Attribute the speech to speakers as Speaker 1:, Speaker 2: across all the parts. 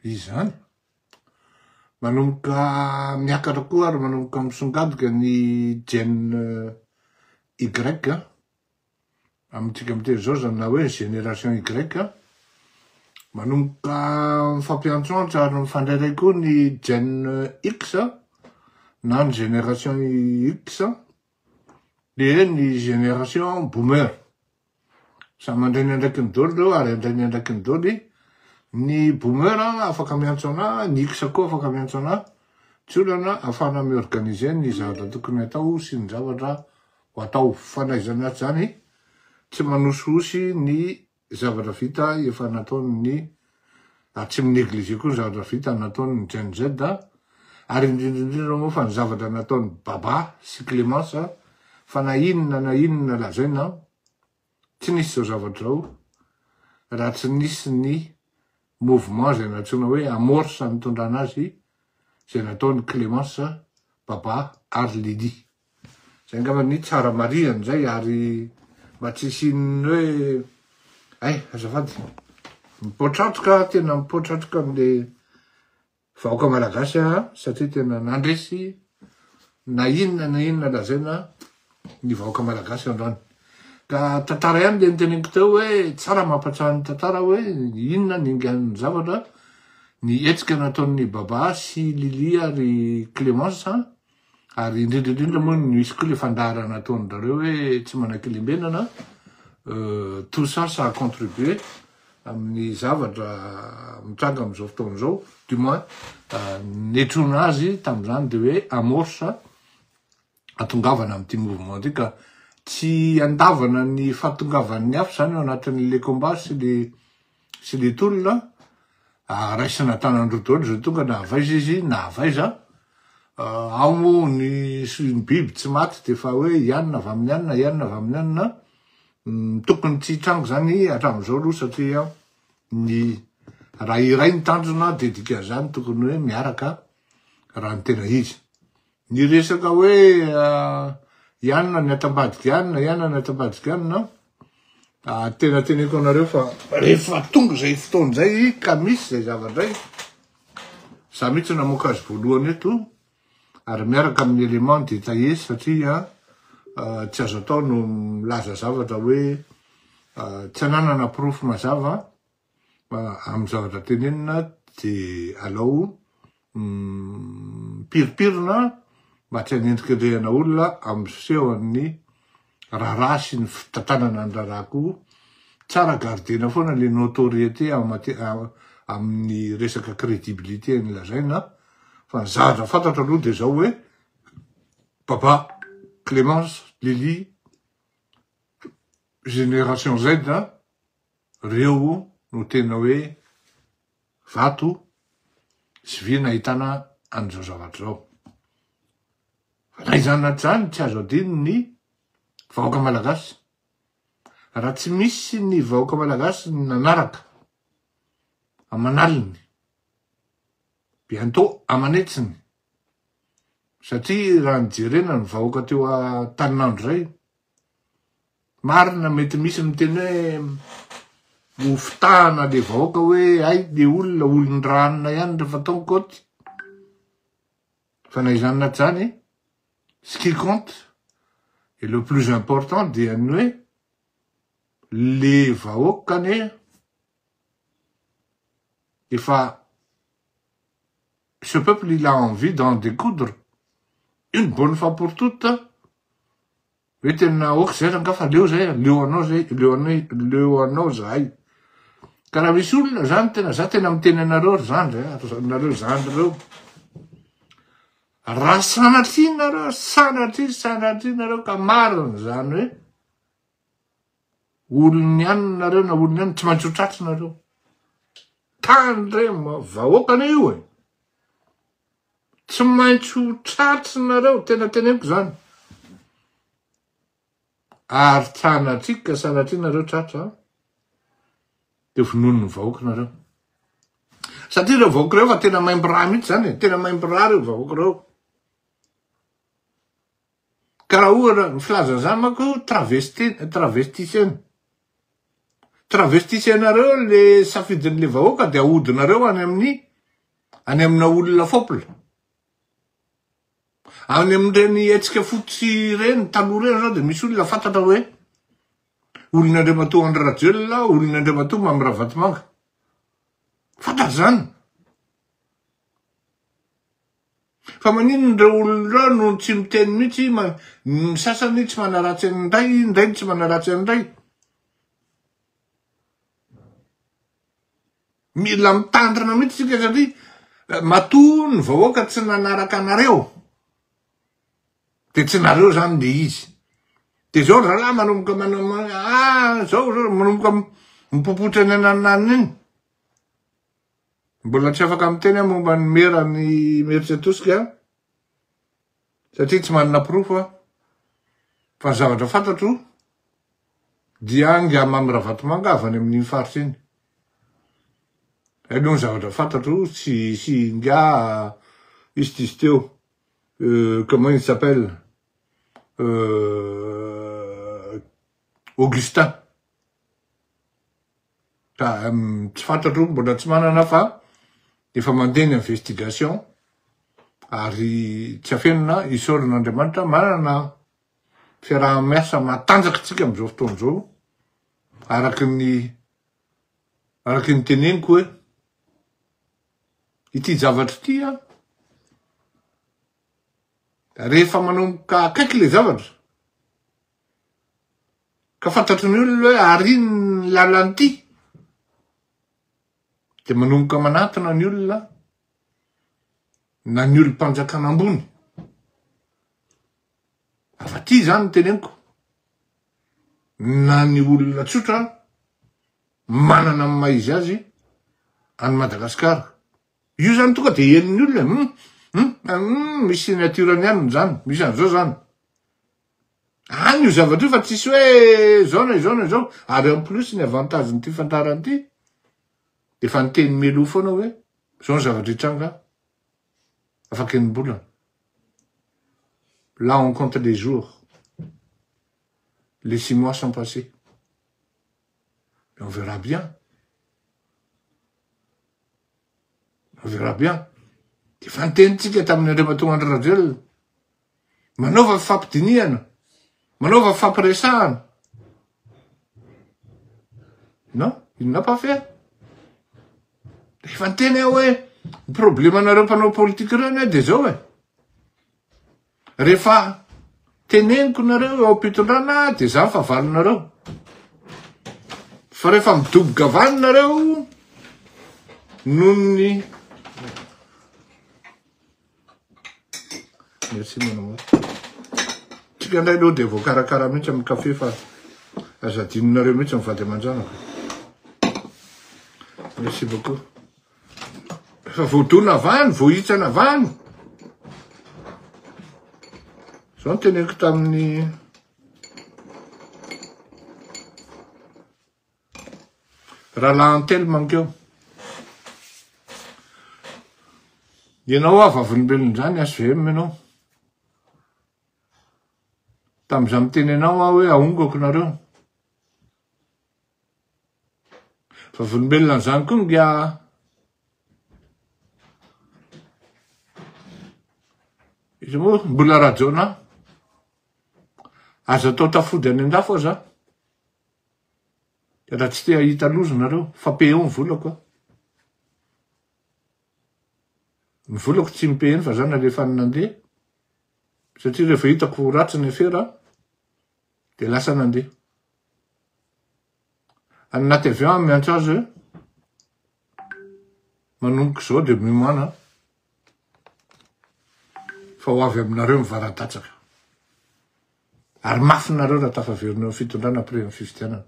Speaker 1: Izany. Manomboka miakatra koa ary manomboka misongadika ny Gen Y amintsika miteny izao izany na hoe génération Y. Manomboka mifampiantsoantso ary mifandrairay koa ny Gen X na ny génération X dia ny génération boomer. Samy mandray ny andraikiny daholo ireo ary handray ny andraikiny daholo. Ny boomer afaka miantso anah, ny X koa afaka miantso anah. Tsy olana ahafahana mi-organiser ny zavatra tokony hatao sy ny zavatra ho atao. Fa na izany na tsy izany, tsy manosihosy ny zavatra vita efa nataon'ny ary tsy mi-negliger koa ny zavatra vita nataon'ny Gen Z ary indrindra indrindra moa fa ny zavatra nataon'i Baba sy Clémence fa na inona na inona lazaina tsy nisy izao zavatra izao raha tsy nisy ny mouvement izay nantsoina hoe amorce nitondrana azy izay nataon'i Clémence, Baba ary Lydie. Zay angamba ny tsara marihana zay ary mba tsy hisian'ny hoe ay azafady mipoatratroka tena mipoatratroka amle vahoaka malagasy aho satria tena nandresy na inona na inona lazaina ny vahoaka malagasy androany. Ka tantara ihany le niteneniko teo hoe tsara mampatsiahy ny tantara hoe inona ny ingan'ny zavatra ny hetsika nataon'ny Baba sy Lily ary Clémence Ary indrindra indrindra moa nisy koa le fandaharana ataon-drareo hoe tsy manankilembenana, tout ça ça a contribué amin'ny zavatra mitranga amin'izao fotoana izao, du moins netrona azy tamin'izany de hoe amorce atongavana amin'ity mouvement ity ka tsy andavana ny fahatongavan'ny hafa zany ao anatin'le combat sy le sy le tolona, raisina an-tanan-droa daholo izay tonga na avy aiza izy na avy aiza, ao moa ny ny biby tsy maty dia efa hoe ianona avy amin'ny anona, ianona avy amin'ny anona, tokony tsy hitranga izany hatramin'izao aloha satria ny raha iray ny tanjona dia dikan'izany tokony hoe miaraka raha ny tena izy. Ny resaka hoe ianona ny ato ambadika ianona, ianona ny ato ambadika ianona, tena teneko anareo fa rehefa tonga izay fotoana izay ka misy izay zavatra izay, za mihitsy namoaka azy voalohany eto ary miaraka amin'ny élément détaillé satria tsy azo atao no milaza zavatra hoe tsy ananana porofo mazava Amin'ny zavatra tenenina dia alao mipirimpirina mba tsy hanendrikendrehana olona amin'ny fisehon'ny raharaha sy ny fitantanana ny raharaha koa. Tsara gardena foana le notoriété amin'ny resaka crédibilité ny lazaina fa ny zavatra fantatro aloha dia zao hoe Baba, Clémence, Lily, Génération Z, Reo no tena hoe vato sy vy nahitana an'izao zavatra izao. Fa na izany na tsy izany, tsy azo adino ny vahoaka malagasy. Raha tsy misy ny vahoaka malagasy nanaraka aman'aliny, bientôt aman'hetsiny, satria raha ny jerena ny vahoaka teo Antaninandro izay, Marina mety misy miteny hoe ho fitahana le vahoaka hoe hay le olona olon-dranona ihany rehefa atao ny kaoty. Fa na izany na tsy izany, ce qui compte et le plus important dia ny hoe le vahoaka anie efa ce peuple il a envie d'en découdre une bonne fois pour toutes. Hoe tena ok zay rangah fa leo zay a, leo anao zay, leo anay, leo anao zahay. Ka raha misy olona zany tena, za tena miteny anareo ry zandry a, nareo zandry reo. Raha sanatria nareo, sanatria, sanatria nareo ka marina zany hoe olon'ny anona nareo na olon'ny anona, tsy maintsy ho tratry nareo. Tandremo, vahoaka anie io e. Tsy maintsy ho tratry nareo, tena teneniko zany. Ary sanatria ka sanatria nareo tratra, de vonoin'ny vahoaka nareo. Satria ireo vahoaka ireo fa tena maimbo rà mihitsy zany e, tena maimbo rà ireo vahoaka ireo. Ka raha ohatra, ny filazana zany manko travesti, travestissena. Travestissena-reo le safidin'le vahoaka de ahodinareo any amin'ny. Any amina olona fôpla. Any amin'ireny hetsika fotsy ireny taloha ireny zao dia misy olona fantatra hoe olon'Andriamatoa Andry Rajoelina, olon'Andriamatoa Mamy Ravatomanga. Fantatra izany. Fa maninona ireo olona ireo no tsy miteny mihitsy, ny sasany tsy manaratsy an'indray, indray tsy manaratsy an'indray. Mila mitandrina mihitsy tsika satria eh, matoa ny vahoaka tsy nanaraka anareo de tsy nareo zany le izy. De zao rahalahy manomboka manao ah zao zao manomboka mipopotra ny anananiny iny. Mbola tsy afaka miteny aho momba ny mera ny Imerintsiatosika satria tsy manana porofo aho. Fa ny zavatra fantatro dia Ingahy Mamy Ravatomanga avy any amin'iny faritra iny. Zay aloha ny zavatra fantatro sy sy Ingahy izy ty izy teo euh, comment il s'appelle euh, Augustin. Ka tsy fantatro, mbola tsy manana fa efa mandeha ny investigation ary tsy afenina isaorana Andriamanitra manana fiaraha-miasa matanjaka tsika amin'izao fotoana izao araky ny araky ny teneniko hoe ity zavatra ity an rehefa manomboka akaiky le zavatra Ka fantatry ny olona hoe ary iny ny lalana ity, dia manomboka manatona ny olona na ny olom-panjakana ambony. Avy aty izany no teneniko, na ny olona tsotra manana ny maha izy azy any Madagasikara. Io zany tonga dia henon'ny olona, hum, hum, hum, misy signature-ny ihany izany, misy an'izao izany. Any io zavatra io fa tsisy hoe zao na izao na izao. Ary en plus ny avantage-n'ity fandaharana ity de efa niteny mialoha foana hoe zao ny zavatra hitranga afaka enim-bolana. Là on compte les jours. Les six mois sont passés. Et on verra bien. On verra bien. Efa nitenintsika tamin'ny Andriamatoa Andry Rajoelina. Manaova fifampidinihana, manaova fifampiresahana. Non, il n'a pas fait. Efa niteny aho hoe ny problemanareo mpanao politika ireo anie de zao e. Rehefa teneniko nareo eo am-pitondrana de za fahavalonareo. Fa rehefa midoboka avy any nareo noho ny Merci mon amour. Tsika indray aloha dia voakarakara mihitsy amin'ny kafe fa aza adinonareo mihitsy ny vady aman-janako. Merci beaucoup. Efa voadona avy any, voahitsana avy any. Zao no teneniko tamin'ny Rahalahy Antelme ankeo. Ianao aho vavolombelon'izany HVM ianao. Tamin'izaho miteny anao aho hoe ahongako nareo. Vavolombelona an'izany koa nga izy moa mbola Rajaonah. Aza atao tafody any an-dafy aza. Raha tsy te hahita loza nareo, fa payeo ny volako a. Ny volako tsy mi-payer fa za nalefany nandeha, satria rehefa hitako ho ratsy ny afera de lasa nandeha. Any anaty avion aho miantso azy hoe manomboka izao de miomàna fa ho avy aminareo ny varadatsaka. Ary mafy nareo raha tafaverina eo fitondrana après ny fifidianana.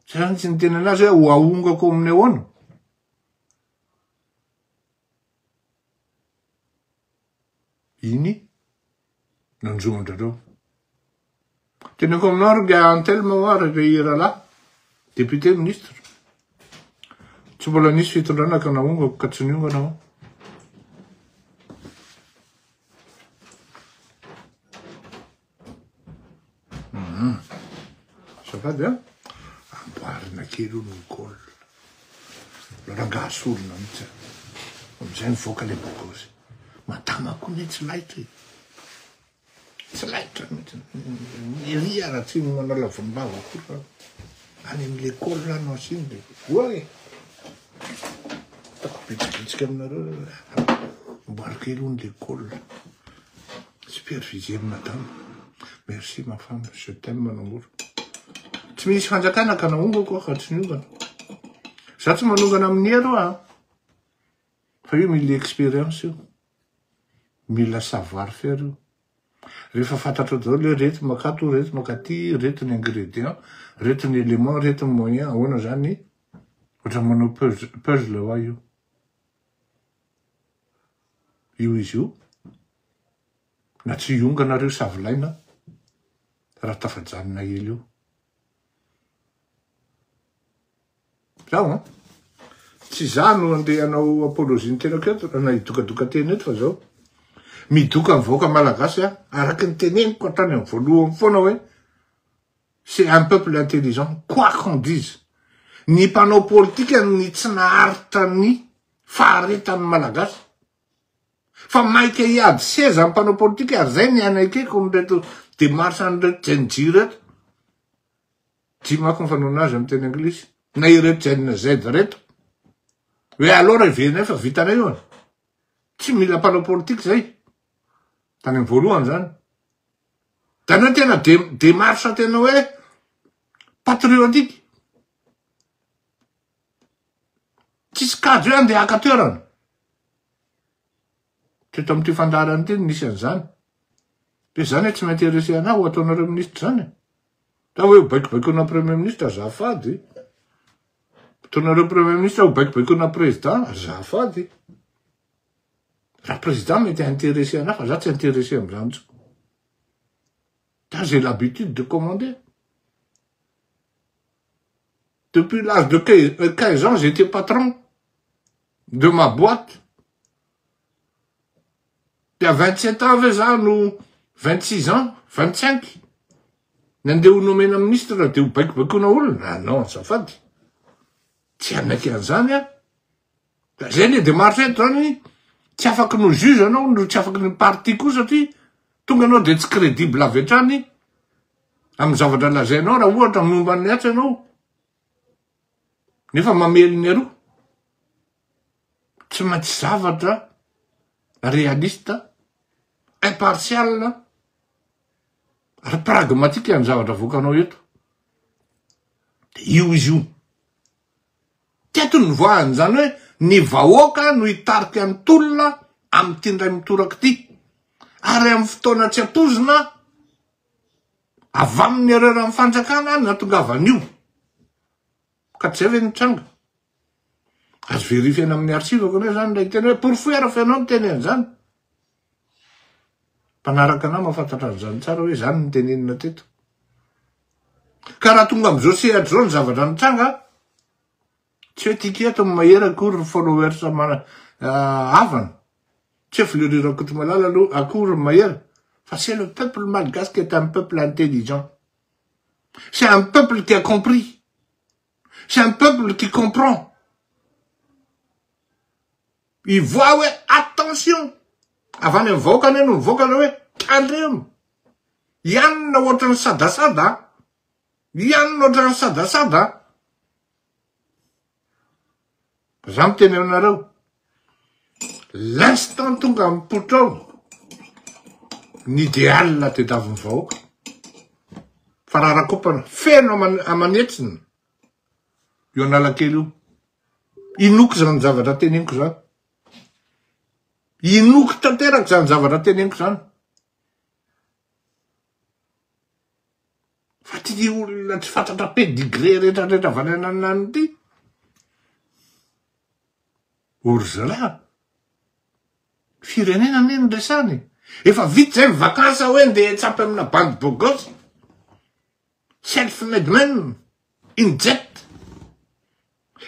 Speaker 1: Tsy zany tsy niteny anazy hoe ho ahongako amin'ny ahoana. Iny nanjo andrareo. Teneko aminao ry nga Antelme hoa ry ry rahalahy député ministre. Tsy mbola nisy fitondrana ka nahongako ka tsy niongana aho. Azafady a, amboarina kely hono ny col. Rangaha sorona mihitsy. Amizay mivoaka le beau gosse. Madama koa ne tsy laitra e. Tsy laitra mihitsy. Ery ara tsy manao lavim-bava akory fa any amin'ny l'école no asiany de voa e. Ataoko bitsibitsika aminareo amboary kely hono l'école. Superviser madame. Merci ma femme, je t'aime mon amour. Tsy misy fanjakana ka naongako aho ka tsy niongana. Za tsy manongana amin'ny hery hoa. Fa io mila expérience io. Mila savoir faire io. Rehefa fantatrao daholo hoe reto makato, reto makaty, reto ny ingrédients, reto ny éléments, reto ny moyens, ahoana zany, ohatran'ny manao puzzle hoa io. Io izy io. Na tsy hiongana reo savilaina raha tafajanona ela eo. Zaho an! Tsy za no andeha hanao apologie ny tenako eto na hidokadoka tena eto fa zao. Midoka ny vahoaka malagasy aho, araky ny teneniko hatrany amin'ny voalohany foana hoe c'est un peuple intelligent, quoi qu'on dise. Ny mpanao politika ny tsy naharitra ny faharetan'ny malagasy. Fa maika hiady seza ny mpanao politika ary zay ny anekeko amin'ireto démarche an'ireto Gen Z ireto. Tsy manko ny fanaona azy amin'ny teny anglisy. Na ireto Gen Z ireto. Hoe aleo revenay fa vitanay io. Tsy mila mpanao politika zay. Tany amin'ny voalohany zany. Zany hoe tena démarche tena hoe patriotique. Tsisy kajy hoe andeha haka toerana. Teto amin'ity fandaharana ity no nisy an'izany. Dia izany hoe tsy mi-intéresser anah ho ataonareo ministre izany e. Ta hoe ho baikobaikoina premier ministre azafady. Ataonareo premier ministre ho baikobaikoina président azafady. Raha président mety intéresser anah fa za tsy intéresser amin'izany intsony. Ta j'ai l'habitude de commander. Depuis l'âge de 15 ans, j'étais patron de ma boîte. Dia 27 ans ve za no 26 ans, 25? Nandeha ho nomena ministre dia ho baikobaikoina olona? Ah non, azafady. Tsy hanaiky an'izany aho. Da zay le démarche eto zany, tsy afaky no juge anao, no tsy afaky ny parti koa satria tonga anao dia tsy crédible avy hatrany amin'ny zavatra lazainao raha ohatra momba ny atsy ianao nefa mamely ny aroa. Tsy maintsy zavatra réaliste, impartial ary pragmatique ny zavatra avoakanao eto. De io izy io. Teto ny voahany izany hoe ny vahoaka no hitarika ny tolona amin'ity indray mitoraka ity. Ary amin'ny fotoana tsy ampoizina, avy amin'ny erreur amin'ny fanjakana no nahatongavan'io. Ka tsy zay ve nitranga? Azo verifiena amin'ny archive-ko anie zany ilay teny hoe porofoy ara fa ianao niteny an'izany. Mpanaraka anah mahafantatra an'izany tsara hoe zany no tenenina teto. Ka raha tonga amin'izao sehatra izao ny zavatra nitranga, tsy hoe tiako eto ny mahery akory ry followers mana havana, tsy hoe Fleury Rakotomalala aloha akory ny mahery, fa c'est le peuple malgache qui est un peuple intelligent. C'est un peuple qui a compris. C'est un peuple qui comprend. Il voit hoe attention. Avy any amin'ny vahoaka anie no mivoaka ilay hoe tandremo. Ianona ohatran'ny sadasada. Ianona ohatran'ny sadasada. Za miteny aminareo. L'instant tonga mipoitra ao ny idéal tediavin'ny vahoaka. Fa rarakopana feno aman'hetsiny io Analakely io. Inoako izany zavatra teneniko izany. Inoako tanteraka izany zavatra teneniko izany. Fa ty olona tsy fantatra pedigree retraretra avy any ananany ity. O ry zalahy, firenena anie no resahana e. Efa vita zay ny vacances hoe ndeha hitsapy amina bandy beau gosse. Self made man in jet.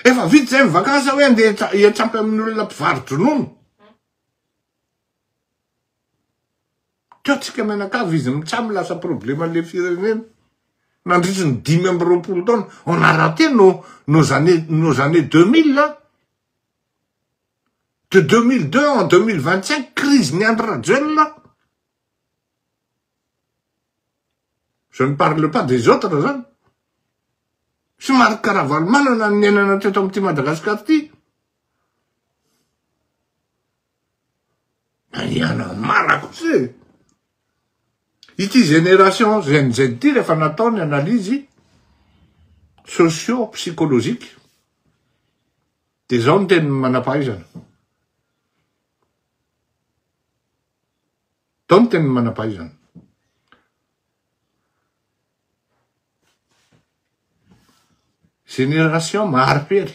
Speaker 1: Efa vita zay ny vacances hoe ndeha hitsapy amin'ny olona mpivaro-dronono. Teo tsika mianakavy izy mitsam lasa problème an'le firenena nandritry ny 25 taona. On a raté nos, nos années, nos années 2000. De 2002 en 2025, crise ny Andry Rajoelina. Je ne parle pas des autres zany. Sy Marc Ravalomanana ny niainana teto amin'ity Madagascar ity. Naiana marako tsy e. Ity génération Gen Z ity rehefa natao ny analyse socio-psychologique dia izao ny tenin'ny manam-pahaizana. Izao ny tenin'ny manam-pahaizana. Génération mahari-pery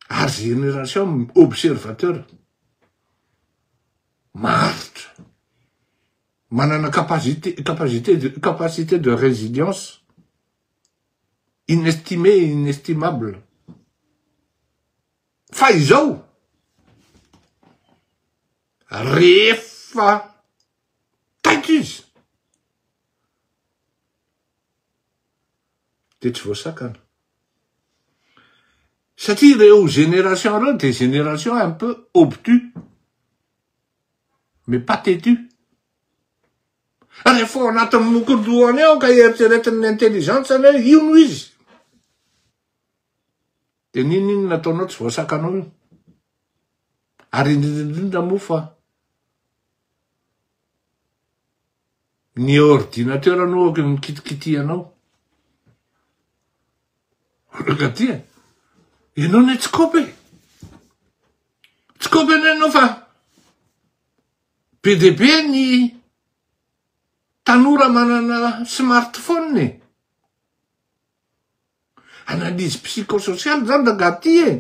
Speaker 1: ary génération observateur maharitra manana capacité capacité de capacité de résilience inestimée et inestimable fa izao rehefa taitra izy de tsy voasakana satria ireo génération ireo de génération un peu obtus mais pas têtu rehefa ao anatin'ny mokondohany ao ka eritreretin'ny intelligence ny hoe io no izy de n'inon'inona ataonao tsy voasakanao io ary indrindra indrindra moa fa Ny ordinateur no ok mikitikitihanao. Ragadia, ianao ne tsy kopy e. Tsy kopy anie ianao fa be dia be ny tanora manana smartphone e. Analyse psychosociale zany rangaha ty e!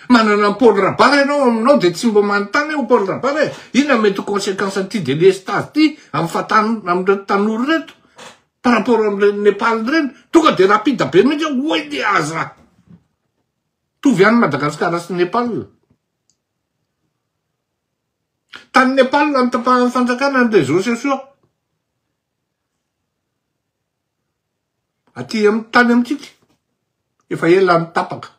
Speaker 1: Manana an'i Paul Rabary ianao aminao dia tsy mba manontany hoe Paul Rabary e, inona mety ho consequence an'ity délestage ity amin'ny fahatan amin'ireto tanora ireto par rapport amin'ireny Nepal ireny, tonga dia rapide be mihitsy hoe oay le aza! Mitovy ihany Madagascar sy Nepal. Tany Nepal notapahan'ny fanjakana ny réseaux sociaux. Aty amin'ny tany amintsika, efa ela no tapaka.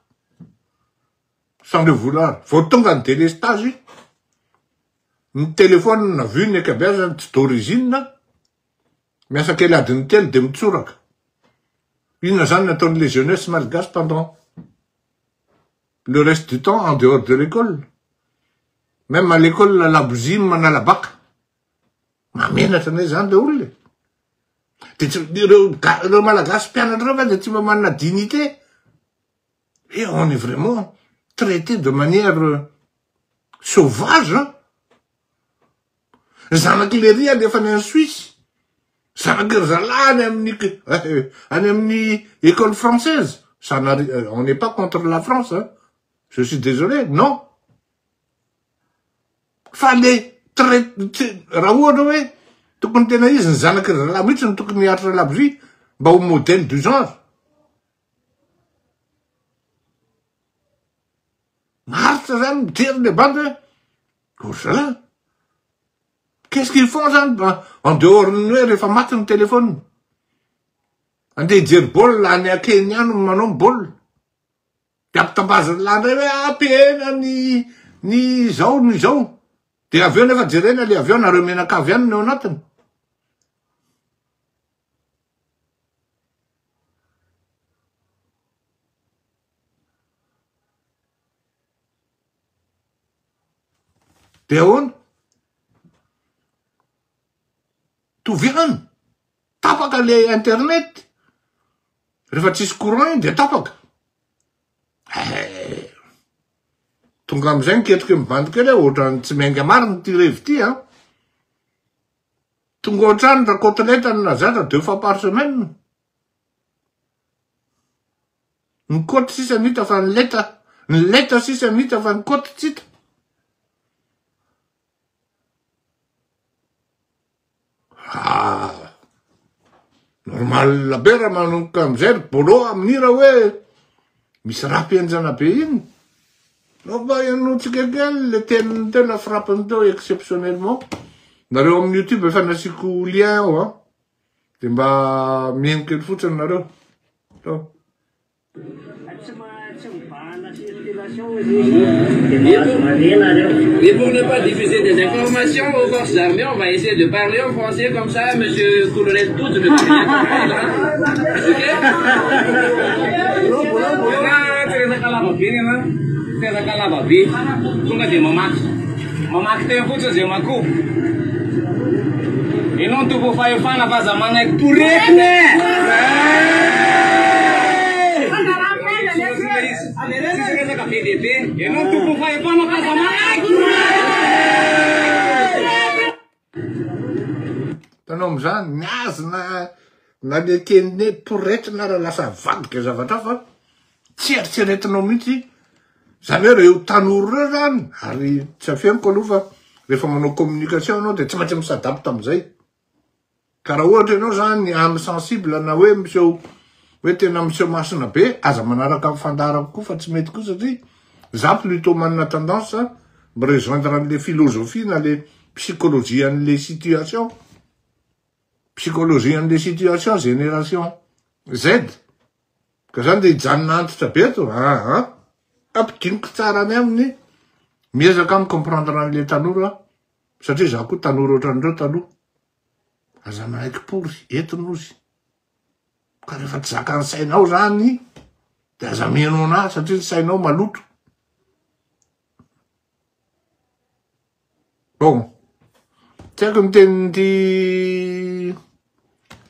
Speaker 1: Sans le vouloir. Vao tonga ny délestage, ny téléphone vu ny ankabeazany tsy d'origine, miasa kely adiny telo dia mitsoraka. Inona zany nataon'ny les jeunesses malgaches pendant le reste du temps en dehors de l'école? Même à l'école, labozia manala bac. Mahamenatra anie zany le olona e. De tsy ireo ireo malagasy mpianatra ireo va de tsy mba manana dignité? Et on est vraiment traité de manière sauvage hein. Zanak'i lery alefany any Suisse, zanaky ry zalahy any amin'ny any amin'ny école française. Ça n'a on n'est pas contre la France hein. Je suis désolé, non. Fa le trait raha ohatra hoe tokony tena izy ny zanaky ry zalahy mihitsy no tokony hiaritra labozia mba ho modèle du genre. Maharitra zany mijery le bandy hoe o ry zalahy qu'est-ce qu'ils font zany en dehors ny hoe rehefa maty ny téléphone. Andeha hijery baolina any Kenya no manao ny baolina. De ampitambaziny lahy ndray hoe ampihena ny ny izao ny izao. De avy eo nefa jerena le avy eo nareo mianakavy ihany no eo anatiny. De ahoana? Mitovy ihany. Tapaka le internet. Rehefa tsisy courant iny de tapaka. Eh, tonga amizay ny ketrika mibandy kely hoe ohatran'ny tsy miainga marina ity revy ity an. Tonga ao an-trano ra côtelette no nahazatra deux fois par semaine. Ny côte sisa no hita fa ny leta, ny leta sisa no hita fa ny côte tsy hita. Ah, normal be raha manomboka amizay ry Bolo amin'ny hira hoe misy rap henjana be iny. Mba henointsika kely le teniny teo la frappe-ny teo exceptionnellement. Nareo amin'ny YouTube efa nasiako lien ao an. De mba mihaino kely fotsiny nareo. Tao.
Speaker 2: Tsy tsy mibahana circulation. Et pour ne pas diffuser des informations aux forces armées, on va essayer de parler en français comme ça, monsieur colonel Tout ne peut rien comprendre. Ok? Tsy resaka lava be ny ana, tsy resaka lava be. Tonga dia mamaky. Mamaky teny fotsiny izay makobo. Ianao no tompon'ny fahefana fa aza manaiky poretina e! Tsisy resaka be dia be. Ianao no tompon'ny fahefana fa aza manaiky.
Speaker 1: Hitanao amizany, ny azy na na le teniny hoe poretina ara lasa avadika zavatra hafa, tsy eritreretinao mihitsy, zany hoe reo tanora reo zany, ary tsy afeniko aloha fa rehefa manao communication anao de tsy maintsy mi-s'adapte amizay. Ka raha ohatra ianao zany âme sensible na hoe miseho hoe tena miseho masina be, aza manaraka ny fandaharako koa fa tsy mety koa satria za plutôt manana tendance mi-rejoindre an'le philosophie na le psychologie an'le situation, psychologie an'le situation génération Z. Ka zany de hijanona antitra be eto? Aa ampidiniko tsara any aminy, miezaka mi-comprendre an'le tanora Satria izaho koa tanora ohatran'ireo taloha. Aza manaiky pory, entiny ozy. Ka rehefa tsy zakan'ny sainao zany, de aza mino anah satria ny sainao maloto. Bon, tsy haiko ny tenin'ity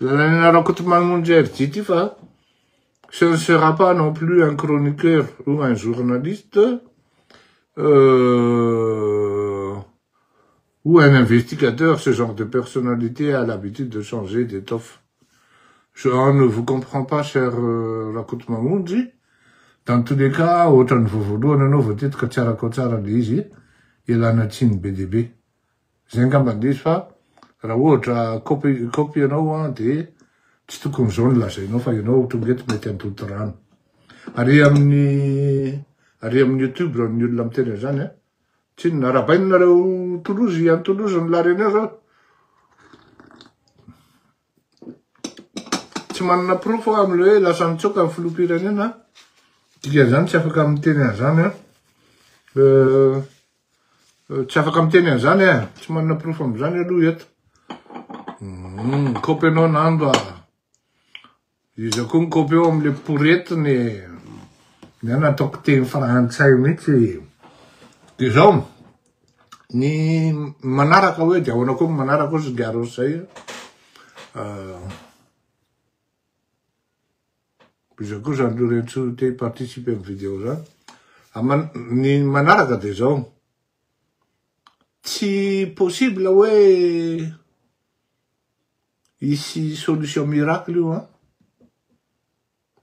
Speaker 1: Lalaina Rakotomamonjy RJ ity fa ce ne sera pas non plus un chroniqueur ou un journaliste euh, ou un investigateur, ce genre de personnalité a l'habitude de changer d'étoffe. Je ne vous comprends pas, cher euh, Rakotomamonjy. Dans tous les cas, ohatran'ny vao voalohany ianao vao teto ka tsy arakao tsara le izy, ialana tsiny be dia be. Zay angamba ny izy fa raha ohatra kaopy kaopy ianao an de tsy tokony zao no lazainao fa ianao tonga eto mety handoto rano. Ary amin'ny ary amin'ny youtube ny olona miteny an'izany an. Tsinona arahabaina nareo Toulouse any Toulouse ny La Réunion zao. Tsy manana porofo aho amin'ilay hoe lasa nitsoaka ny filoham-pirenena. Dikan'izany tsy afaka miteny an'izany an. Euh, Tsy afaka miteny an'izany eh. Tsy manana porofo amin'izany aloha eto. Hmm, kopy ianao Nando ah. Iza koa mikopy eo amin'le poretiny e. Ny ahy nataoko teny frantsay mihitsy. Dia izao, ny manaraka hoe dia ahoana koa ny manaraka hozy Garros zay. Euh, Iza koa zany Lorenzo te hi-participer am video zany? Aman ny manaraka de zao, tsy possible hoe hisy solution miracle io an,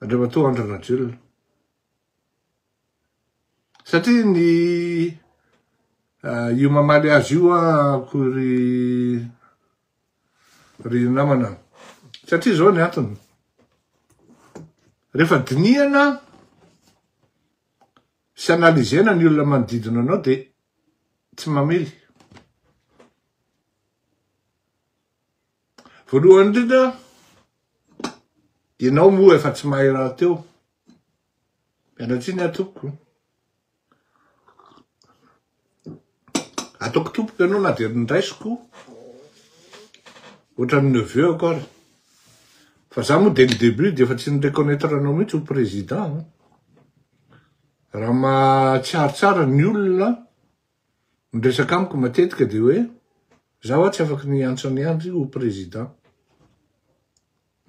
Speaker 1: Andriamatoa Andry Rajoelina. Satria ny io mamaly azy io an akory ry namana. Satria izao ny antony. Rehefa dinihana sy analysena ny olona manodidina anao dia tsy mamely. Voalohany indrindra, ianao moa efa tsy mahay rahateo. Miala tsiny aho tompoko. Ataoko tompoko ianao na dia niraisiko ohatran'ny neveu-ko ary. Fa za moa dès le début dia efa tsy ni-reconnaitre anao mihitsy ho président. Raha mahatsiaro tsara ny olona miresaka amiko matetika dia hoe za hoa tsy afaky ny hiantso an'i Andry ho président.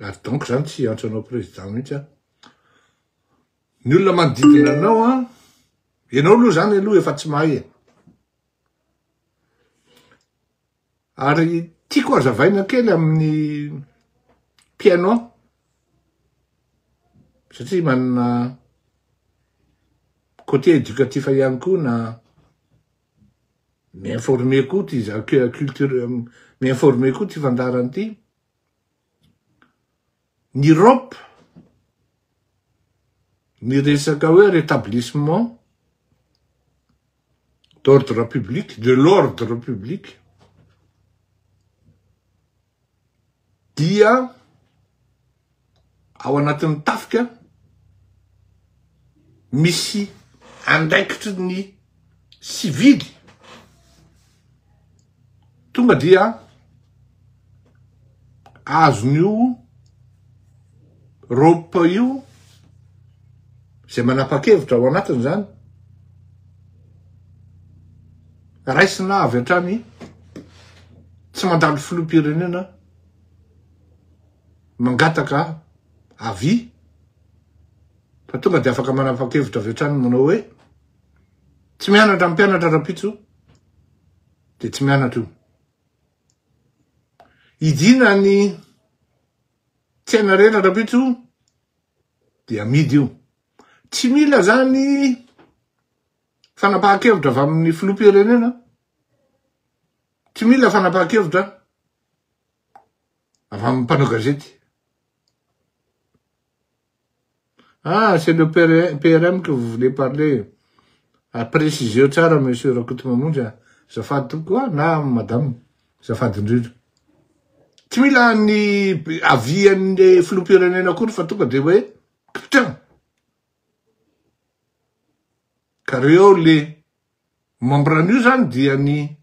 Speaker 1: Ary donc zany tsy hiantso anao président mihitsy aho. Ny olona manodidina anao an, ianao aloha zany aloha efa tsy mahay e. Ary tiako hazavaina kely amin'ny mpihaino ahy, satria manana côté éducatif ihany koa na mi-informer koa ty culture, mi-informer koa ty fandaharana ty. Ny Europe, ny resaka hoe rétablissement d'ordre public, de l'ordre public, dia ao anatin'ny tafika misy andraikitry ny sivily tonga dia azon'io rope io izay manapa-kevitra ao anatiny zany raisina avy hatrany tsy mandalo filoham-pirenena mangataka avis fa tonga de afaka manapa-kevitra avy hatrany manao hoe tsy mianatra mpianatra rapitso de tsy mianatra io. Idina ny tsena rehetra rapitso de amidy io. Tsy mila zany fanapahan-kevitra avy amin'ny filoham-pirenena, tsy mila fanapahan-kevitra avy amin'ny mpanao gazety. Ah, c'est le PRM que vous voulez parler. Ah, précisez tsara monsieur Rakotomamonjy a. Azafady tompoko a, na madame. Azafady indrindra. Tsy mila ny avis an'ny filoham-pirenena akory fa tonga de hoe putain. Ka reo le membre an'io zany dia ny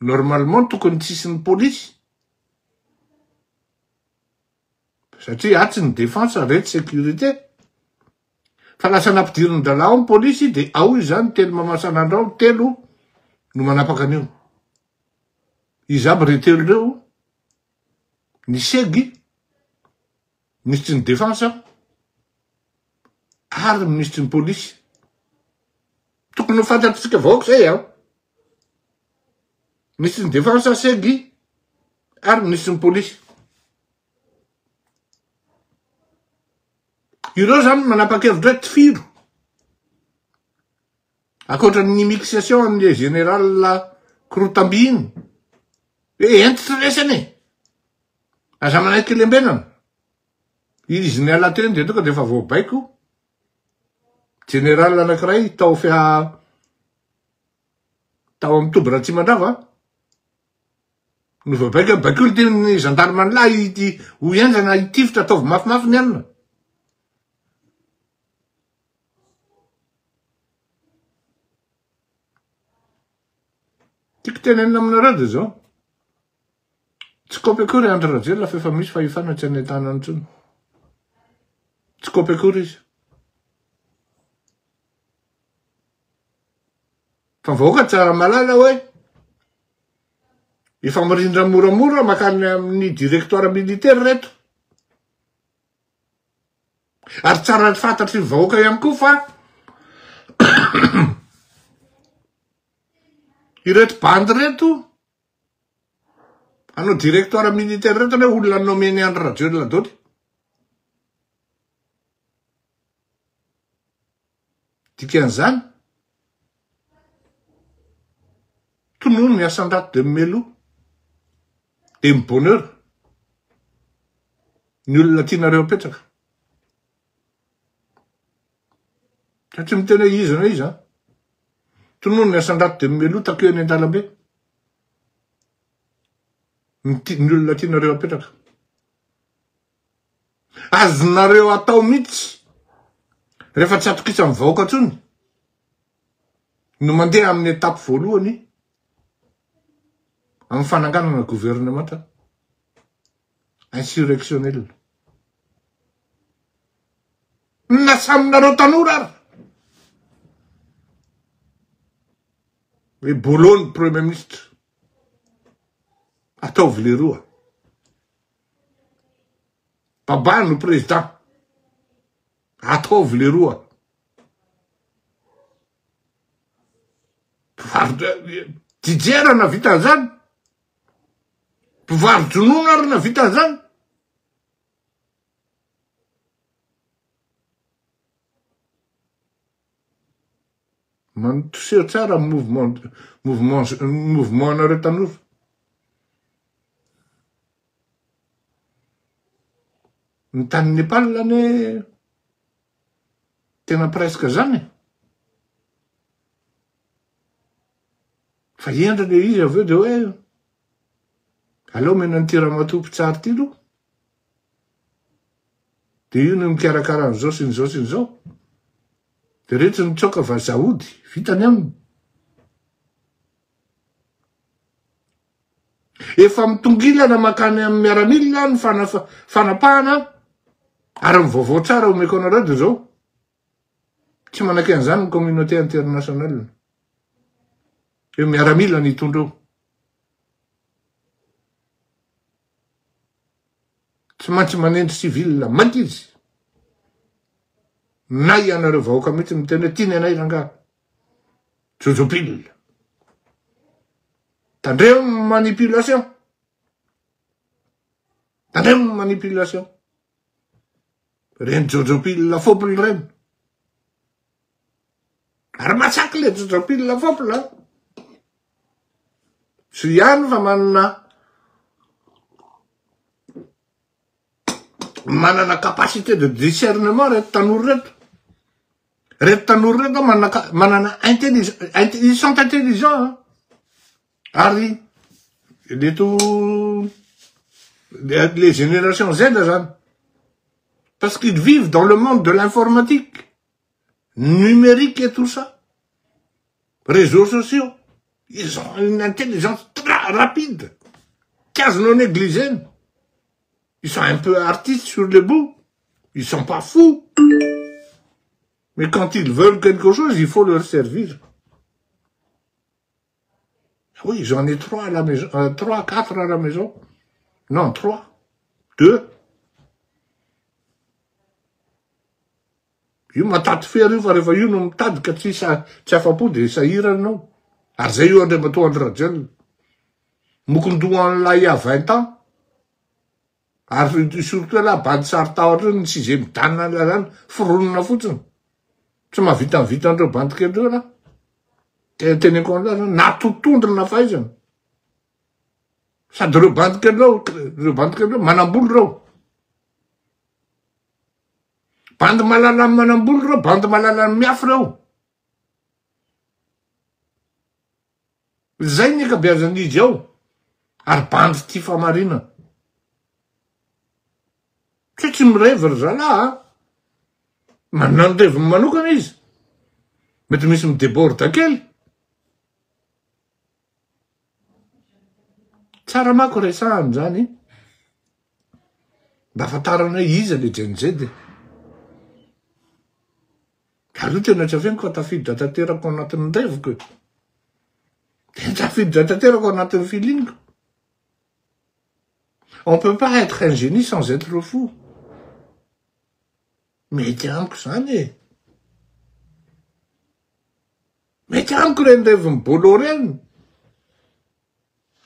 Speaker 1: normalement tokony tsisy ny polisy. Satria atsy ny défense retsy sécurité. Fa lasa nampidirin-dralahy ao ny polisy de ao izy zany telo mamasan'andro ao, telo no manapaka an'io. Iza aby reo telo reo? Ny segy, minisitry ny défense ary minisitry ny polisy. Tokony ho fantatr'tsika vahoaka zay an. Minisitry ny défense, segy ary minisitry ny polisy. Ireo zany manapa-kevitra hoe tifiro. Ankoatra ny mixation an'le général Korotamby iny. Hoe hentitra resany e. Aza manaiky lembenana. Izy niala teny dia tonga dia efa voabaiko. Général anankiray tao fia tao amin'ny toby Ratsimandrava. No voabaiko baikoly ity ny gendarme ny lahy ity ho henjana hitifitra ataovy mafimafy ny alina. Tiako tenenina aminareo dia zao. Tsy kopy akory Andry Rajoelina fa efa misy fahefana tsy any an-tanany intsony. Tsy kopy akory izy. Fa ny vahoaka tsara malala hoe efa mirindra moramora makany amin'ny directoire militaire reto. Ary tsara fantatry ny vahoaka ihany koa fa ireto bandy reto hanao directoire militaire reto anie olona nomen'i Andry Rajoelina daholo. Dikan'izany, tonony ny asandrato de melo de mi bonheur ny olona tianareo apetraka. Za tsy miteny hoe iza na iza. Tonony ny asandrato de melo takeo eny an-dalambe. Ny olona tianareo apetraka. Azonareo atao mihitsy rehefa tsy atokisan'ny vahoaka intsony no mandeha amin'ny étape voalohany amin'ny fananganana gouvernemanta insurrectionnel. Na saminareo tanora ary hoe Bolo ny premier ministre ataovy leroa. Baba no président. Ataovy leroa. Mpivarotra Didier raha navita an'izany. Mpivaro-dronono ary navita an'izany. Manotoseho tsara mouvement mouvement mouvement anareo tanora. Ny tany Nepal anie tena presque zany e. Fa hendry le izy avy eo de hoe aleo omena an'ity ramatoa mpitsara ity aloha. De io no mikarakara an'izao sy n'izao sy n'izao. De reto nitsoaka vazaha ody, vita ny aminy. Efa mitongilana mankany amin'ny miaramila ny fanapahana ary ny vaovao tsara omeko anareo dia zao, tsy manaiky an'izany ny communauté internationale. Eo miaramila ny hitondra eo. Tsy maintsy manendry civil mainty izy. Na ianareo vahoaka mihitsy miteny hoe tiany anay rangaha. Jojopil. Tandremo manipulation. Tandremo manipulation. Reny jojopil fopl reny. Ary masaky le jojopil fopl. Tsy ihany fa manana manana capacité de discernement reto tanora reto. Reto tanora reto manana manana intelligence, ils sont intelligents hein. Ary reto les générations Z zany. Parce qu'ils vivent dans le monde de l'informatique, numérique et tout ça. Réseaux sociaux. Ils ont une intelligence très rapide. Tsy azonao négligena. Ils sont un peu artistes sur le bout. Ils sont pas fous. Mais quand ils veulent quelque chose, il faut leur servir. Oui, j'en ai trois à la maison, euh, trois, quatre à la maison. Non, trois, deux. Io mataty fera io fa rehefa io no mitady ka tsy tsy afa-po de sahirana anao. Ary zay io Andriamatoa Andry Rajoelina. Mokondoha an'ilay il y a 20 ans. Ary surtout ialahy bandy saro-tahotra io ny size midanona an'ilay zany, foronina fotsiny. Tsy mahavita ny vitan'ireo bandy kely ireo ialahy. Tena teneniko an'ilay zany, na totondry na fahaizana. Sady ireo bandy kely ireo, ireo bandy kely ireo manam-bola ireo. Bandy malala ny manam-bola ireo, bandy malala ny miafy ireo. Zay ny ankabeazan'izy ao. Ary bandy tia famarinana. Tsy hoe tsy mirevy ry zalahy a. Manana ny reviny manokana izy. Mety misy mi-deborde kely. Tsara manko resahana zany. Mba ahafantarana hoe iza le Gen Z e. Ary io tena tsy afeniko fa tafiditra tanteraka ao anatin'ny reviko e. Tena tafiditra tanteraka ao anatin'ny feeling-ko. On peut pas être un génie sans être fou. Mety amiko zany e. Mety amiko ireny revin'i Bolo ireny.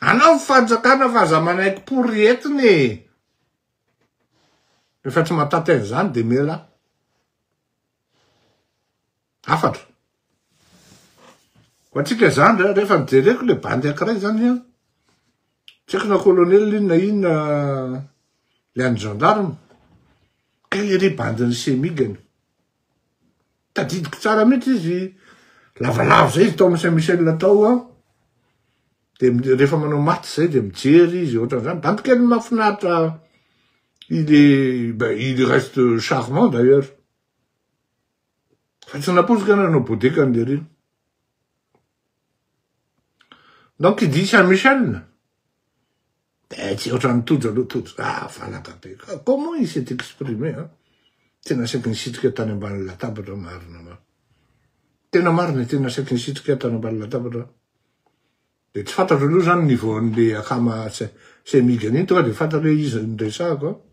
Speaker 1: Anao ny fanjakana fa aza manaiky pory entina e. Rehefa tsy mahataty an'izany dia mialà. Hafatra. Ho antsika zandry a, rehefa nijereko le bandy ankiray zany an, tsy haiko na colonel iny na inona le an'ny gendarme, kay ery bandin'ny semigany. Tadidiko tsara mihitsy izy, lavalava zay izy tao amin'ny Saint Michel tao an, de rehefa manao maty zay de mijery izy ohatran'izany, bandy kely mahafinaritra, il est, ben, il reste charmant d'ailleurs. Fa tsy nampoiziko ianao nanao bodeka an'i lery. Donc il dit Saint Michel, Eh, tsy ohatran'ny Tojo aloha Tojo. Ah, valaka be. Ah, comment il s'est exprimé, hein? Tena saiky nisitrika tany ambany latabatra marina ma. Tena marina, tena saiky nisitrika tany ambany latabatra. De tsy fantatro aloha zany niveau an'le akama semigany iny, tonga de fantatro hoe iza no resahako.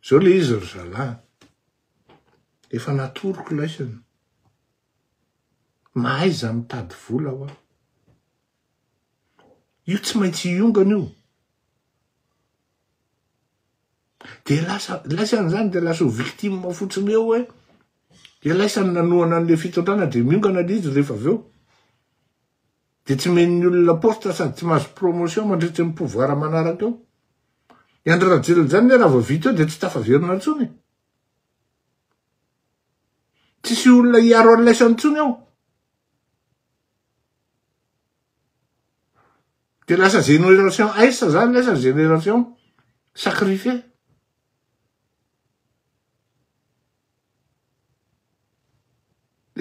Speaker 1: Zao le izy ry zalahy. Efa natoroko laisany. Mahaiza mitady vola hoa. Io tsy maintsy hiongana io. De lasa, laisany zany de lasa ho victime fotsiny eo hoe, de laisany nanohana an'le fitondrana de miongana le izy rehefa avy eo. De tsy omen'ny olona poste sady tsy mahazo promotion mandritry ny pouvoir manaraka eo. I Andry Rajoelina zany ne raha vao vita eo de tsy tafaverina intsony. Tsisy olona hiaro an'laisany intsony ao. De lasa génération S zany lasa génération sacrifié.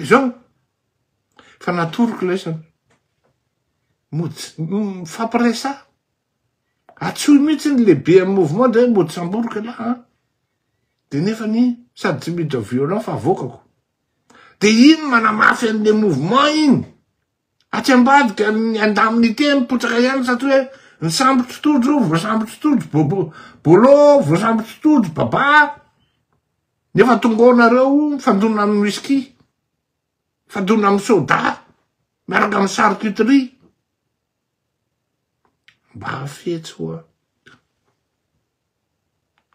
Speaker 1: Izao, fa natoroko lesona. Mody mifampiresaha. Atsoy mihitsy ny lehibe amin'ny mouvement de hoe mody samboriko ialahy an. De nefany sady tsy miditra violent fa avoakako. De iny manamafy an'le mouvement iny. Atsy ambadika ny indemnité mipotsaka ihany satria hoe ny sambo tsy tojo, voasambo tsy tojo, bobo, bolo, voasambo tsy tojo, baba. Nefa tonga ao nareo mifandona amin'ny whisky, mifandona amin'ny soda, miaraka amin'ny charcuterie. Mba fetsy hoa.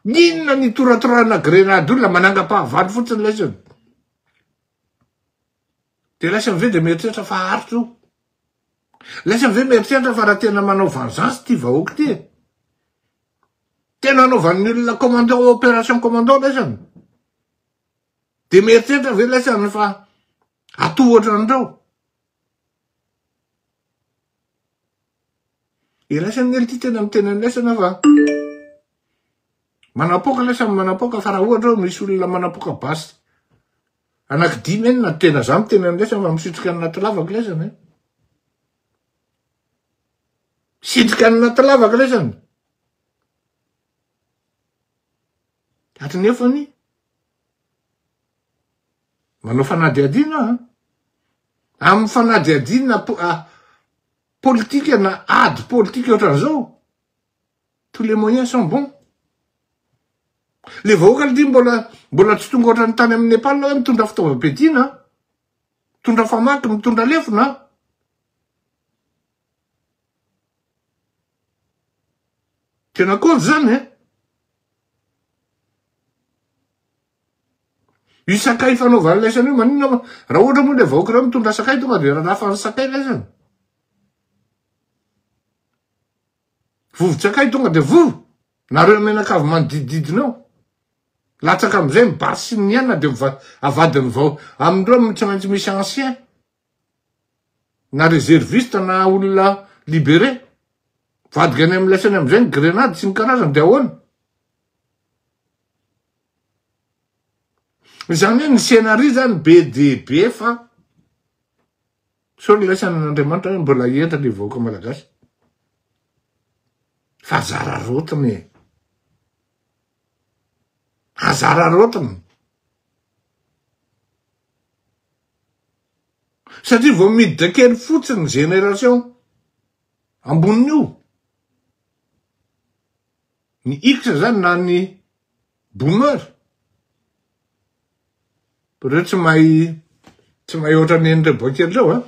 Speaker 1: Inona ny toratorahana grenady olona manangam-pahavalo fotsiny laisany. De laisany ve de mieritreritra fa haharitra io. Laisany ve mieritreritra fa raha tena manao vengeance ty vahoaka ty e. Tena anaovan'ny olona commando opération commando laisany. De mieritreritra ve laisany fa atohatra an'ireo. Iraisany ely ty tena miteny an'laisany aho fa manapoaka laisany manapoaka fa raha ohatra hoe misy olona manapoaka basy anaky dimy enina tena za miteny an'laisany fa misitrika any anaty lavaka laisany e. Misitrika any anaty lavaka laisany. Ary nefany Manao fanadihadiana an! Amin'ny fanadihadiana politika na ady politika ohatran'izao, tous les moyens sont bons. Le vahoaka aloha mbola mbola tsy tonga ohatran'ny tany amin'ny Nepal hoe mitondra fitaovam-piadiana, mitondra famaky, mitondra lefona. Tena kôdy zany e! Io sakay fanaovan'ny laisany io maninona ma raha ohatra moa le vahoaka ireo mitondra sakay tonga de rarafan'ny sakay laisany. Vovo-tsakay tonga de vovo. Nareo mianakavy manodidididina eo. Latsaka amizay ny basy sy ny hena de avadiny vao amindreo tsy maintsy misy ancien na reserviste na olona libéré. Vadika any amin'ny laisany amizay ny grenade sy ny karazany de ahoana? Izany hoe ny scenario zany be dia be fa sao ny laisana an'Andriamanitra hoe mbola hientra le vahoaka malagasy. Fa azararaotiny e. Azararaotiny. Satria vao miditra kely fotsiny génération ambonin'io. Ny X zany na ny boomer, reo tsy mahay tsy mahay ohatran'ny an'ireo boay kely reo an,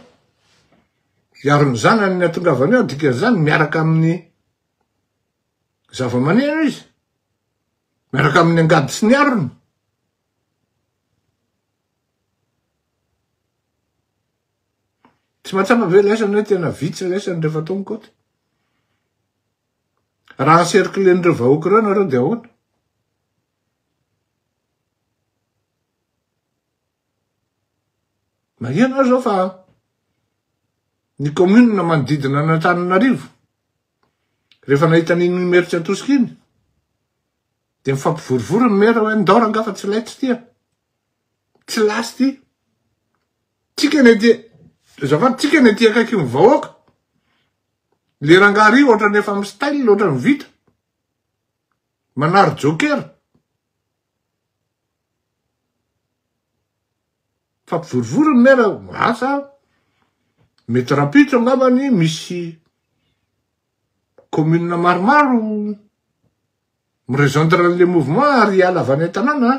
Speaker 1: hiaro ny zanany ny hatongavany eo, dikan'izany miaraka amin'ny zava-maneno izy, miaraka amin'ny angady sy ny arony. Tsy mahatsapa ve laisany hoe tena vitsy laisany rehefa atao ny kaoty? Raha encercler-n'ireo vahoaka ireo nareo dia ahoana? Maheno aho zao fa ny commune manodidina an'Antananarivo rehefa nahita an'iny Imerintsiatosika iny dia mifampivorivory ny maire hoe ndao rangaha fa tsy laitra ity a. Tsy lasy ity. Tsika ny aty azafady tsika ny aty akaiky ny vahoaka. Le rangaha ry ohatrany efa mi style ohatrany vita. Manary joker. Fampivorivory ny maire asa mety rahampitso angambany misy commune maromaro mi-rejoindre an'le mouvement ary hiala avy any an-tanàna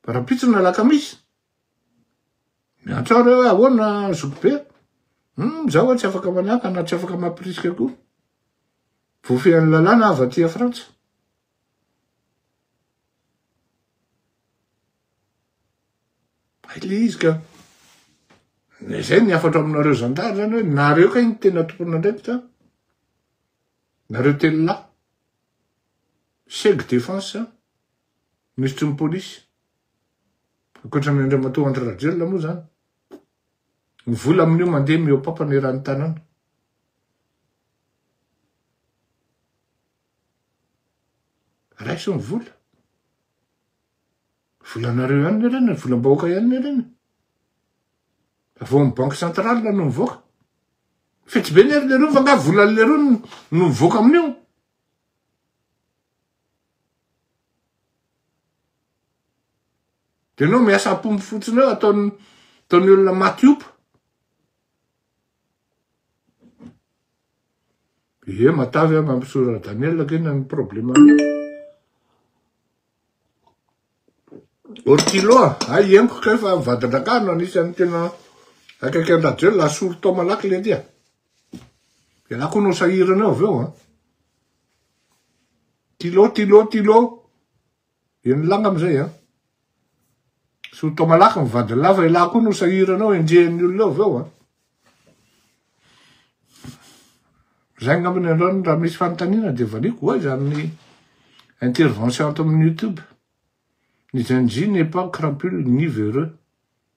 Speaker 1: rahampitso na alakamisy. Miantso aho reo hoe ahoana zoky be? Hum, zaho hoa tsy afaka manakana, tsy afaka mampirisika koa. Voafehin'ny lalàna avy aty a Frantsa. Hay le izy ka. Zay ny hafatro aminareo zandary zany hoe nareo kay ny tena tompon'andraikitra. Nareo telolahy. Seg défense, minisitry ny polisy. Ankoatra an'i Andriamatoa Andry Rajoelina moa izany, ny vola amin'io mandeha mihoa-pampana eran'ny tanàna. Raiso ny vola. Volanareo ihany anie ireny, volam-bahoaka ihany anie ireny. Avy ao amin'ny banque centrale no mivoaka. Fetsy be anie ry lerony fa nga volan'ny lerony no mivoaka amin'io? De enao miasa ampombo fotsiny eo ataon'ny ataon'ny olona maty opa. Ie matavy aho mampisora Daniel kena ny problème. Ortilo a, hay henoko kay fa mivadin-drakahy no anisan'ny tena akaiky an-dRajoelina, asoro tao malaky le ty a. Ialahy koa no sahirana eo avy eo a. Tilo, tilo, tilo. Eny langa amizay a. Asoro tao malaky ny vadin'lah fa ialahy koa no sahirana eo, enjehin'ny olona eo avy eo a. Zay angamba ny androany, raha misy fanontaniana dia valiako, hoy izany intervention ato amin'ny youtube. Ny Gen Z n'est pas crapule ni véreux,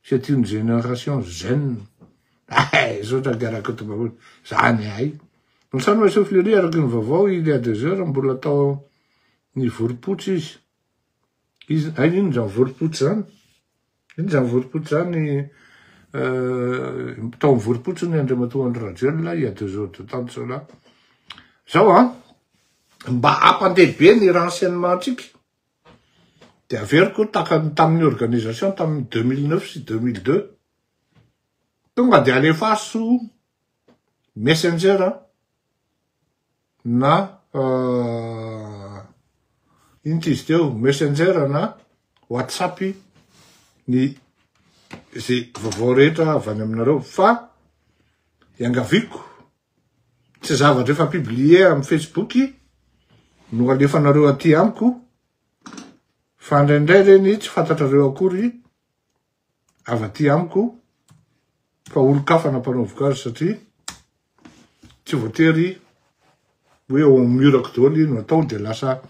Speaker 1: c'est une génération zen. Ay, zotra angaha Rakotobaholy. Zany ay. Ny Monsieur Fleury araky ny vaovao il y a deux heures mbola tao ny vorompotsy izy. Izy, ay inona zany vorompotsy zany? Inona izany vorompotsy izany? Tao amin'ny vorompotsy ny Andriamatoa Andry Rajoelina il y a deux heures de temps de cela. Zao an, mba hampandeha be ny renseignement-tsika, dia averiko tahaka ny tamin'ny organisation tamin'ny 2009 sy 2002. Tonga dia alefaso messenger na ino ty izy teo, messenger na whatsapp ny ze vaovao rehetra avy any aminareo fa iangaviako tsy zavatra efa publier amy facebook no alefanareo aty amiko fa indraindray reny tsy fantatrareo akory avy aty amiko fa olon-kafa nampanaoviko azy satria tsy voatery hoe eo amin'ny mur-ako daholo no atao de lasa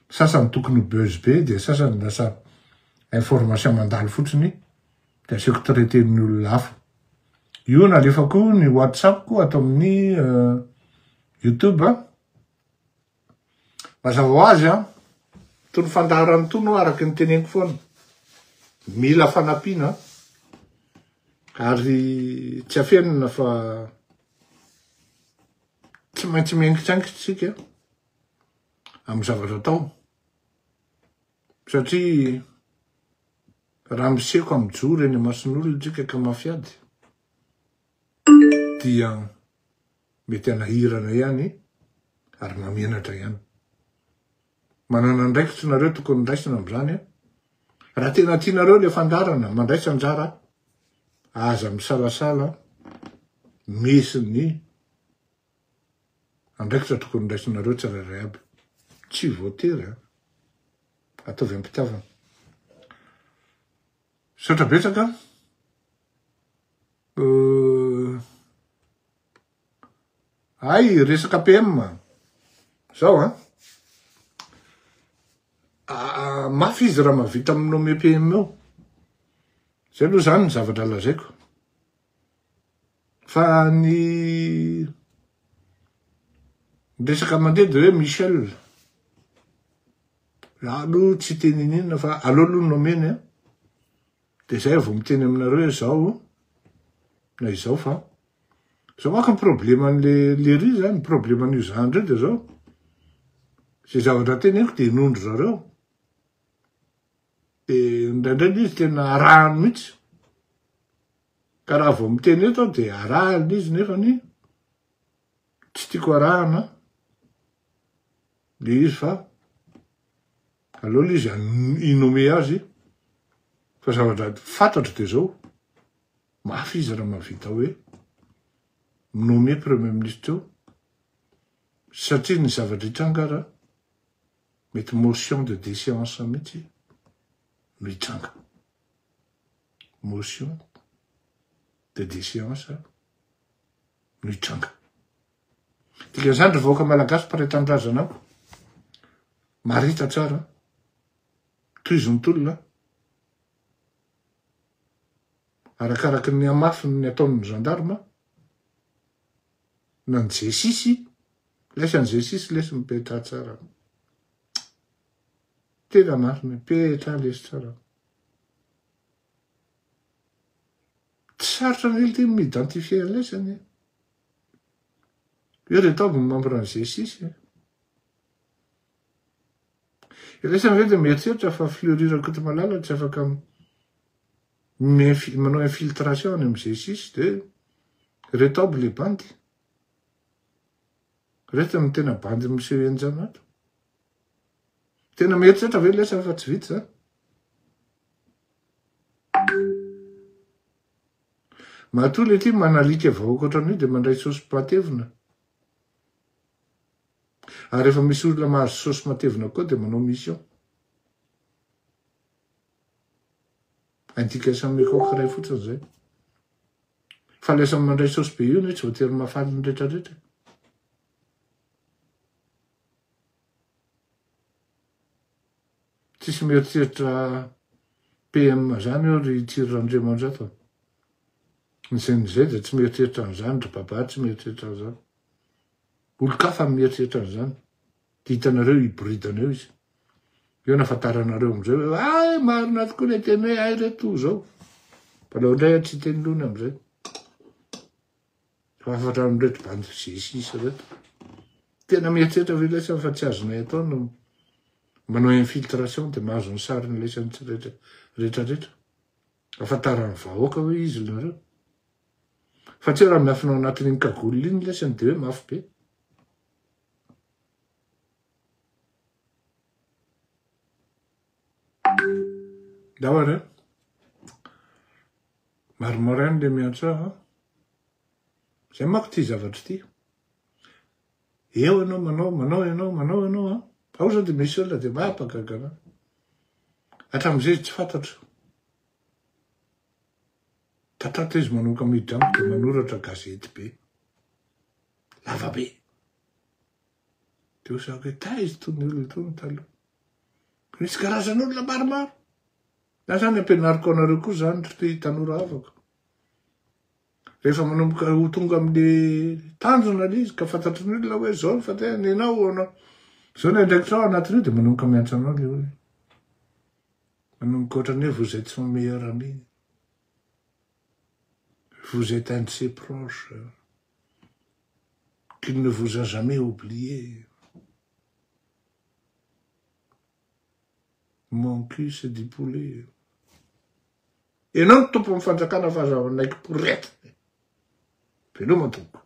Speaker 1: sasany tokony ho buzz be de sasany lasa information mandalo fotsiny de aseko traiter-n'ny olona hafa. Io nalefako ny whatsapp-ko ato amin'ny euh, youtube. Mazava ho azy an, itony fandaharana itony ho'a araka ny teneniko foana, mila fanampiana ary tsy afenina fa tsy maintsy miaingitsaingitra isika amin'ny zavatra atao satria raha miseko amin'ny joro eny imason'olona isika ka mafy ady dia mety hanahirana ihany ary mahamenatra ihany. Manana andraikitra nareo tokony raisina amin'izany an. Raha tena tianareo le fandaharana, mandraisa anjara, aza misalasala, misy ny andraikitra tokony raisinareo tsirairay aby. Tsy voatery an. Ataovy am-pitiavana. Misaotra betsaka. Euh, hay resaka PM. Zao an. Ah, mafy izy raha mahavita mi-nommer PM eo. Zay aloha zany ny zavatra lazaiko. Fa ny resaka mandeha de hoe Michel. Za aloha tsy hiteny ininona fa aleo aloha nomeny an. De zay vao miteny aminareo hoe zao na izao fa zao manko ny probleman'le lery zany, ny probleman'io zandry io de zao. Ze zavatra teneniko de inoan-dry zareo. De indraindray le izy tena arahany mihitsy. Ka raha vao miteny eto aho de arahany le izy nefany tsy tiako arahana le izy fa aleo le izy hi-nommer azy fa zavatra fantatro de zao, mafy izy raha mahavita hoe mi-nommer premier ministre eo satria ny zavatra hitranga ara mety motion de déchéance mihitsy no hitranga. Motion de déchéance no hitranga. Dikan'izany ry vahoaka malagasy mpiray tanindrazana amiko, marita tsara, tohizo ny tolona, arakaraky ny hamafin'ny ataon'ny gendarme, na ny G6, lesy ny G6 lesy mipetraha tsara. Tena marina, mipetraha lesy tsara. Tsy sarotra anie ity ny mi-identifier an'laisany e. Eo reto aby ny membre ny G6 e. Ilaisany ve dia mieritreritra fa Fleury Rakotomalala tsy afaka manao infiltration any amin'ny G6 dia reto aby le bandy. Reto no tena bandy miseho henjana ato. Tena mieritreritra ve ilaisany fa tsy vita izany? Matoa le ty manalika vahoaka ohatran'io dia mandray saosy matevina. Ary rehefa misy olona mahazo saosy matevina koa dia manao mission. Indication meko iray fotsiny zay. Fa le samy mandray saosy be io ne tsy voatery mahafaly ny retraretra. Tsisy mieritreritra PM zany eo ry Tsiry Randriamanjato a. Ny CNG dia tsy mieritreritra an'izany, ry Baba tsy mieritreritra an'izany. Olon-kafa no mieritreritra an'izany. Dia hitanareo hiboridana eo izy. Eo no ahafantaranareo amin'izay hoe ay marina tokoa ilay teny hoe ay reto zao. Fa aleo indray aho tsy hiteny lony amin'izay. Fa hafatra amin'ireto bandy G6 ireto. Tena mieritreritra ve lesany fa tsy azonay atao no manao infiltration dia mahazo ny sarin'ny lesany tsy rehetra rehetra rehetra. Ahafantaran'ny vahoaka hoe izy nareo. Fa tsy hoe raha miafina ao anatin'iny cagoule iny lesany dia hoe mafy be. Ndao ary. Maromaro ihany le miantso ahy an. Zay manko ty zavatra ity. Eo ianao manao, manao ianao, manao ianao an. Ao zao de misy olona de mampagaga anah. Hatramin'izay izy tsy fantatro. Tatratra izy manomboka miditra amiko de manoratra gazety be. Lava be. De hoy hoe taiza itony olona itony taloha. Misy karazan'olona maromaro. Za zany ampianariko anareo koa zany ry tanora havako. Rehefa manomboka ho tonga amin'ny tanjona le izy ka fantatry ny olona hoe zao ny fandehany ianao anao. Zao ny andraikitrao anatin'io dia manomboka miantso anao le olona. Manomboka ohatran'ny hoe vous êtes son meilleur ami. Vous êtes un de ses proches. Qu'il ne vous a jamais oublié. Mon cul c'est du poulet. Enao no tompon'ny fanjakana fa aza manaiky poretina. Veloma tompoko.